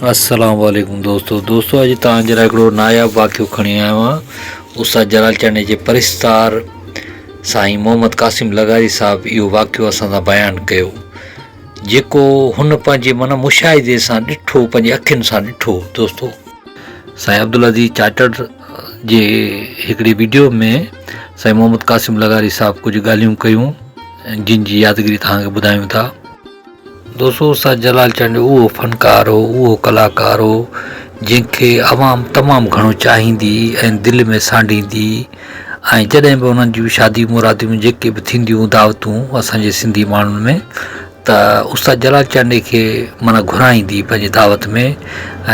السلام عليڪم دوستو دوستو اڄ توهان جي لاء هڪڙو ناياب واقعو کڻي آيو آهيان استاد جلال چانڊيي جي پرستار سائين محمد قاسم لغاري صاحب اهو واقعو اسان سان بيان ڪيو جيڪو هن پنهنجي من مشاهدي سان ڏٺو پنهنجي اکين سان ڏٺو دوستو سائين عبدالعزيز چاچڙ جي هڪڙي ويڊيو ۾ سائين محمد قاسم لغاري صاحب ڪجهه ڳالهيون ڪيون جن جي يادگيري توهان کي ٻڌايون ٿا. دوستو استاد جلال چانڊيو اهو فنڪار هو اهو ڪلاڪار هو جنهن کي عوام تمام گهڻو چاهيندي ۽ دل ۾ سانڍيندي ۽ جڏهن به انهن جون شادي مراديون جيڪي به ٿينديون دعوتون اسان جي سنڌي ماڻهن ۾ ته استاد جلال چانڊيي کي معنيٰ گهرائيندي پنهنجي دعوت ۾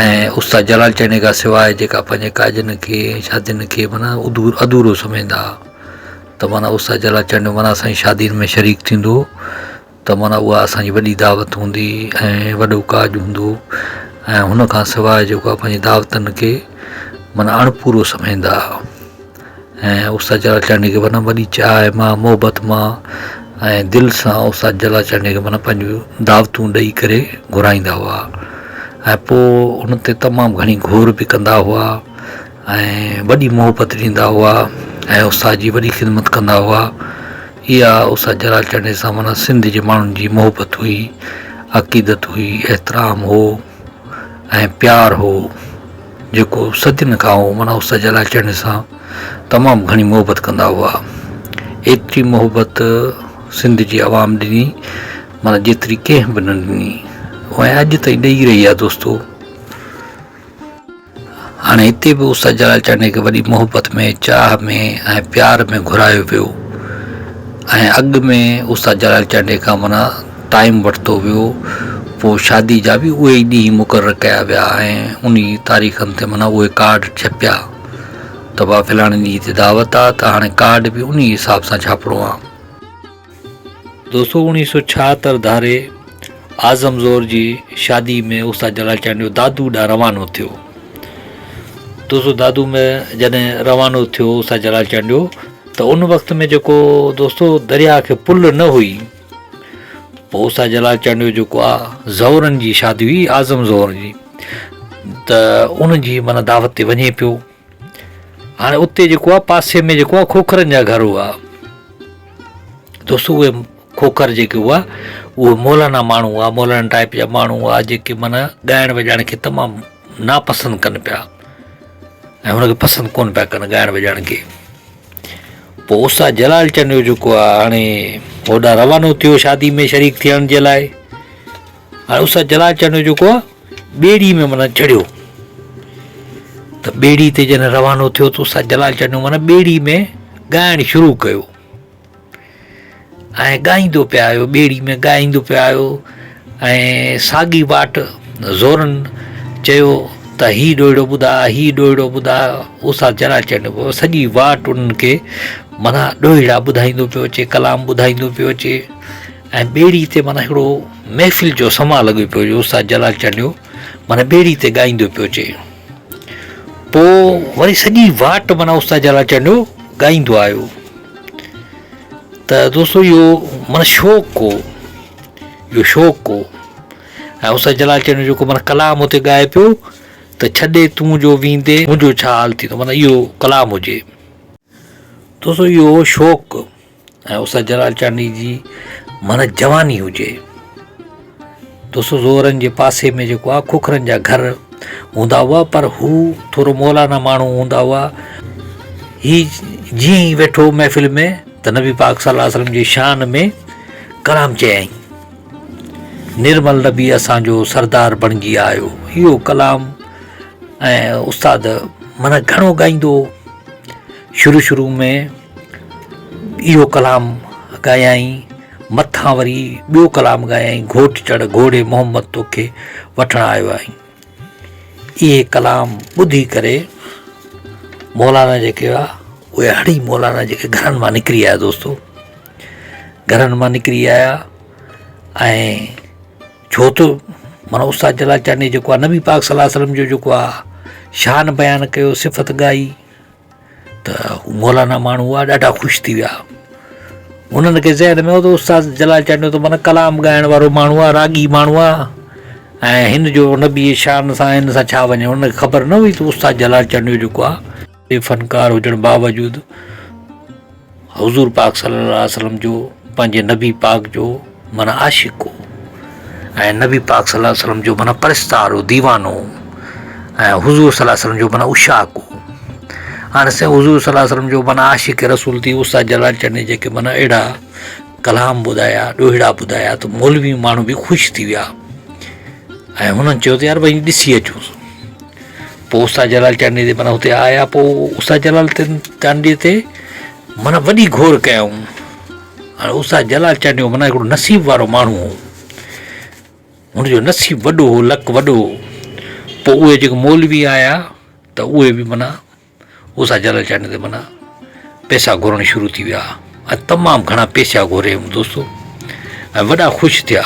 ۽ استاد جلال چانڊيي کان سواء جيڪا پنهنجي ڪاڄن کي شادين کي معنيٰ اڌورو سمجهندا ته معنيٰ استاد جلال چانڊيو معنيٰ اسان جي شادين ۾ شريڪ ٿيندو ته معنيٰ اها اسان جي وڏي دعوت هوندي ۽ وڏو ڪاڄ هوندو ۽ هن کان سواء جيڪو آهي پنهنجي دعوتن کي معنيٰ اڻپورو سمجهندا هئا ۽ استاد جلال چانڊيي کي معنيٰ وڏي چاهه مان محبت مان ۽ دل سان استاد جلال چانڊيي کي معنيٰ پنهنجون دعوتون ڏئي ڪري گهرائيندا هئا ۽ پوء ان تي تمام گهڻي گهور به ڪندا هئا ۽ وڏي محبت ڏيندا هئا ۽ استاد جي وڏي خدمت ڪندا هئا. اها استاد جلال چانڊيي سان معنيٰ سنڌ جي ماڻهن جي محبت هئي، عقيدت هئي، احترام هو ۽ پيار هو جيڪو صدين کان هو معنيٰ استاد جلال چانڊيي سان تمام گهڻي محبت ڪندا هئا. ايتري محبت سنڌ جي عوام ڏني معنيٰ جيتري ڪنهن به نه ڏني ۽ اڄ تائين ڏئي رهي آهي دوستو. هاڻي هتي به استاد جلال چانڊيي کي وڏي محبت ۾ چاهه ۾ ۽ پيار ۾ گهرايو ويو ۽ اڳ ۾ استاد جلال چانڊيي کان معنيٰ ٽائيم ورتو ويو پوء شادي جا به اهي ئي ڏينهن مقرر ڪيا ويا ۽ انهي تاريخن تي معنيٰ اهي ڪارڊ ڇپيا ته ڀاء فلاڻي ڏينهن تي دعوت آ ته هاڻي ڪارڊ به انهي حساب سان ڇاپڻو آ. دوستو اوڻيهه سو ڇاهتر ڌاري اعظم زور جي شادي ۾ استاد جلال چانڊيو دادو ڏانهن روانو ٿيو. دوستو دادو ۾ جڏهن روانو ٿيو استاد جلال چانڊيو ته ان وقت ۾ جيڪو دوستو درياء کي پل نه هئي پوء استاد جلال چانڊيو جيڪو آ زورن جي شادي هئي اعظم زور جي ته ان جي معنيٰ دعوت تي وڃي پيو. هاڻي اتي جيڪو آهي پاسي ۾ جيڪو آهي کوکرن جا گهر هئا دوستو اهي کوکر جيڪي هئا اهي مولانا ماڻهو هئا مولانا ٽائپ جا ماڻهو هئا جيڪي معنيٰ ڳائڻ وڄائڻ کي تمام ناپسند ڪن پيا ۽ هن کي پسند ڪون پيا ڪن ڳائڻ وڄائڻ کي پوء استاد جلال چنيو جيڪو آهي هاڻي هوڏانهن روانو ٿيو شادي ۾ شريڪ ٿيڻ جي لاء هاڻي استاد جلال چانڊيو جيڪو آ ٻيڙي ۾ معنيٰ چڙهيو ته ٻيڙي تي جڏهن روانو ٿيو ته استاد جلال چانڊيو معنيٰ ٻيڙي ۾ ڳائڻ شروع ڪيو ۽ ڳائيندو پيا آيو ٻيڙي ۾ ڳائيندو پيا آيو ۽ ساڳي واٽ زورن چيو ته هي ڏوهيڙو ٻڌاء هي ڏوهيڙو ٻڌاء استاد جلال چانڊيو سڄي واٽ انهن کي معنيٰ ڏوهيڙا ٻڌائيندو پيو اچي ڪلام ٻڌائيندو پيو اچي ۽ ٻيڙي تي معنيٰ هڪڙو محفل جو سما لڳو پيو جو استاد جلال چانڊيو معنيٰ ٻيڙي تي ڳائيندو پيو اچي. پوء وري سڄي واٽ معنيٰ استاد جلال چانڊيو ڳائيندو آيو ته دوستو اهو معنيٰ شوق هو اهو شوق هو ۽ استاد جلال چانڊيو جيڪو معنيٰ ڪلام اتي ڳائي پيو ته ڇڏي تون جو ويندي منهنجو ڇا حال ٿيندو معنيٰ اهو ڪلام هجي. دوستو اهو شوق ۽ استاد جلال چانڊيي جي معنيٰ جواني هجي. دوستو زورن جي پاسي ۾ جيڪو آ کوکرن جا گهر هوندا هئا پر هو ٿورو مولانا ماڻهو هوندا هئا. هي جيئن ئي ويٺو محفل ۾ ته نبي پاڪ صلي الله عليه وسلم جي شان ۾ ڪلام چيائين. نرمل نبي اسان جو سردار بڻجي آيو. اهو ڪلام ۽ استاد معنيٰ گهڻو ڳائيندو هو. شروع شروع ۾ اهو ڪلام ڳايائين، مٿان وري ٻيو ڪلام ڳايائين، گهوٽ چڙهه گهوڙي محمد توکي وٺڻ آيو آهين. اهي ڪلام ٻڌي ڪري مولانا جيڪي هئا اهي هڙئي مولانا جيڪي گهرن مان نڪري آيا دوستو گهرن مان نڪري آيا ۽ ڇو ته معنيٰ استاد جلال چانڊيي جيڪو آهي نبي پاڪ صلي الله عليه وسلم جو جيڪو آهي شان بيان ڪيو صفت ڳائي ته هو مولانا ماڻهو هئا ڏاڍا خوش ٿي ويا. انهن کي ذهن ۾ هو ته استاد جلال چانڊيو ته معنيٰ ڪلام ڳائڻ وارو ماڻهو آهي، راڳي ماڻهو آهي ۽ هن جو نبي جي شان سان هن سان ڇا وڃي هن کي خبر نه هئي ته استاد جلال چانڊيو جيڪو آهي فنڪار هجڻ باوجود حضور پاڪ صلي الله عليه وسلم جو پنهنجي نبي پاڪ جو معنيٰ عاشق هو ۽ نبي پاڪ صلي الله عليه وسلم جو معنيٰ پرستار هو ديوانو هو ۽ حضور صلي الله عليه وسلم جو معنيٰ عشاق هو. هاڻي سائين حضور صلي الله عليه وسلم جو معنيٰ عاشق رسول ٿي استاد جلال چني جيڪي معنيٰ اهڙا ڪلام ٻڌايا ڏوهيڙا ٻڌايا ته مولوي ماڻهو به خوش ٿي ويا ۽ هنن چيو ته يار وڃي ڏسي اچونس. پوء استاد جلال چانڊيي تي معنيٰ هتي آيا پوء استاد جلال چانڊيي تي معنيٰ وڏي گهور ڪيائون. هاڻي استاد جلال چانڊيو معنيٰ هڪڙو نصيب وارو ماڻهو هو. هن جو نصيب وڏو هو، لڪ وڏو هو. پوء اهي جيڪي مولوي آيا ته اهي به معنيٰ استاد جلال چانڊيي تي معنيٰ پئسا گهورڻ شروع ٿي ويا ۽ تمام گهڻا پئسا گهوريائون دوستو ۽ وڏا خوش ٿيا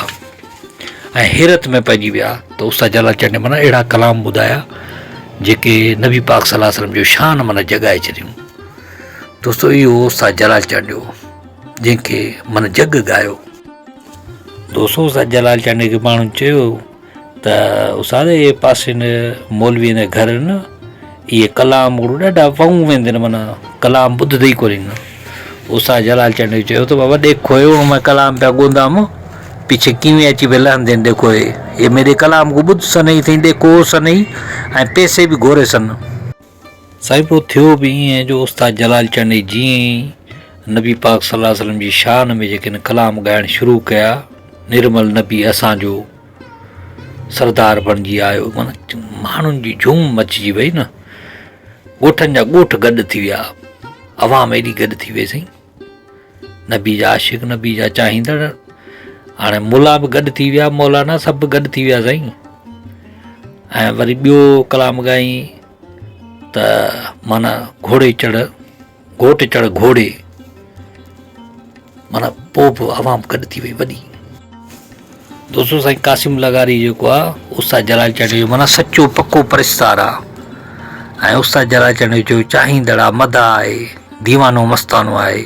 ۽ حيرت ۾ پئجي ويا ته استاد جلال چانڊيي معنيٰ اهڙا ڪلام ٻڌايا جيڪي نبي پاڪ صلي الله عليه وسلم جو شان معنيٰ جڳائي ڇڏيون. دوستو اهو استاد جلال چانڊيو جنهن کي معنيٰ جڳ ڳايو. دوستو استاد جلال چانڊيي کي ماڻهن چيو ته استاد اهي پاسي نه مولوي نه گهر نه اهي ڪلام گڙو ڏاڍا وئون ويندن معنيٰ ڪلام ٻڌندي ئي ڪونهن. استاد جلال چانڊيو چيو ته بابا ڏيکو اهي هن مان ڪلام پيا ڳوندام پيڇي ڪيوين اچي پيا لهندين ڏيکو اهي اهي ميري ڪلام ڪو ٻڌ سن ئي ٿئي ڏيکو سن ئي ۽ پيسي به گهوري سن. سائين پوء ٿيو به ائين جو استاد جلال چانڊئي جيئن ئي نبي پاڪ صلي الله عليه وسلم جي شان ۾ جيڪي هن ڪلام ڳائڻ شروع ڪيا، نرمل نبي اسان جو سردار بڻجي آيو معنيٰ ماڻهن جي جهوم مچجي وئي نه، ڳوٺن جا ڳوٺ گڏ ٿي ويا، عوام ايڏي گڏ ٿي وئي سائين. نبي جا عاشق نبي جا چاهيندڙ هاڻي ملا به گڏ ٿي ويا مولانا سڀ گڏ ٿي ويا سائين ۽ وري ٻيو ڪلام ڳائين ته معنيٰ گهوڙي چڙ گهوٽ چڙ گهوڙي معنيٰ پوء به عوام گڏ ٿي وئي وڏي. دوستو سائين قاسم لغاري جيڪو آ استاد جلال چانڊيو جو معنيٰ سچو پڪو پرستار آ ۽ استاد جلال چانڊيو جو چاهيندڙ آ مداح آهي ديوانو مستانو آهي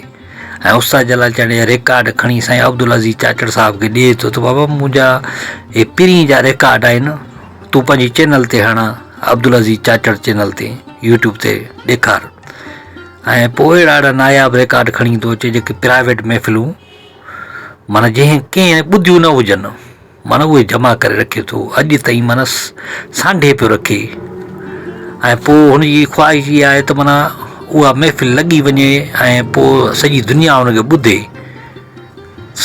۽ استاد جلال چانڊيو جا ريڪارڊ کڻي سائين عبدالعزيز چاچڙ صاحب کي ڏئي ٿو ته بابا منهنجا هي پرين جا ريڪارڊ آهن تون پنهنجي چينل تي هڻ عبدالعزيز چاچڙ چينل تي يوٽيوب تي ڏيکار ۽ پوء اهڙا اهڙا ناياب ريڪارڊ کڻي ٿو اچي جيڪي پرائيويٽ محفلون معنيٰ جنهن ڪنهن ٻڌيون نه هجن معنيٰ اهي جمع ڪري رکي ٿو اڄ تائين معنيٰ سانڍي پيو رکي ۽ پوء هن جي خواهش اها آهي ته معنيٰ اها محفل لڳي وڃي ۽ پوء سڄي دنيا هن کي ٻڌي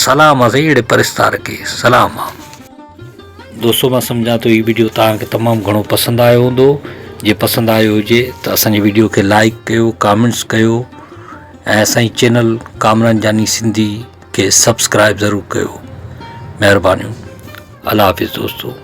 سلام آ سائين اهڙي پرستار کي سلام آ. دوستو مان سمجهان ٿو هي وڊيو توهان کي تمام گهڻو پسند آيو هوندو جي پسند آيو هجي ته اسان جي وڊيو کي لائڪ ڪيو ڪامينٽس ڪيو ۽ اسان جي چينل ڪامران جاني سنڌي کي سبسڪرائب ضرور ڪيو مهربانيون الله حافظ دوستو.